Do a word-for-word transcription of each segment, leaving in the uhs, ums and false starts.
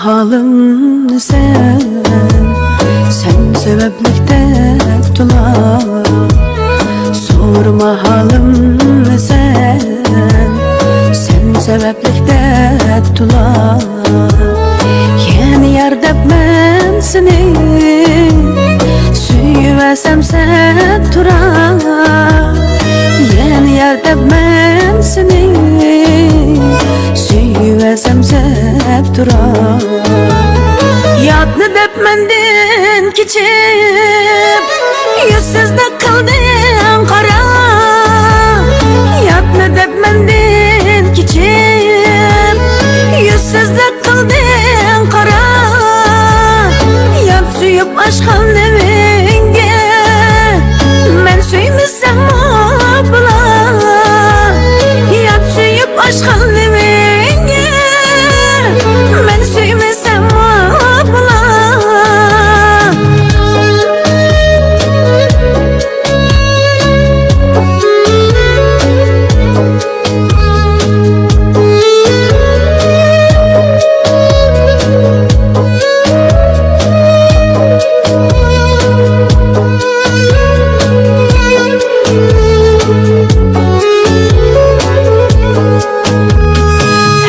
ھالىمنى سەن، سەن سەۋەبلىك دەپ تولا. سورىما ھالىمنى سەن، سەن سەۋەبلىك دەپ تولا. يەنە يار دەپ مەن سېنى سۆيۈۋەرسەم سەت تۇرا. يەنە يار دەپ مەن سېنى سۆيۈۋەرسەم سەت تۇرا. ياتنى دەپ مەندىن كېچىپ، يۈزسىزلىك قىلدىڭ قارا. ياتنى دەپ مەندىن كېچىپ، يۈزسىزلىك قىلدىڭ قارا. يات سۆيۈپ ئاشقان لېۋىڭگە مەن سۆيمىسەم ئابلا. يات سۆيۈپ ئاشقان لېۋىڭگە مەن سۆيمىسەم ئابلا.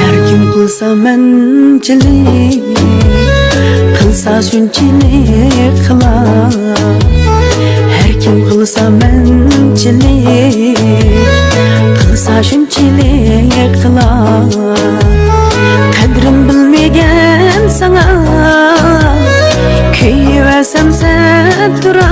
ھەر كىم قىلسا مەنچىلىك، قىلسا شۇنچىلىك قىلا. ھەر كىم قىلسا مەنچىلىك، قىلسا شۇنچىلىك قىلا. قەدرىم بىلمىگەن ساڭا كۆيۈۋەرسەم سەت تۇرا.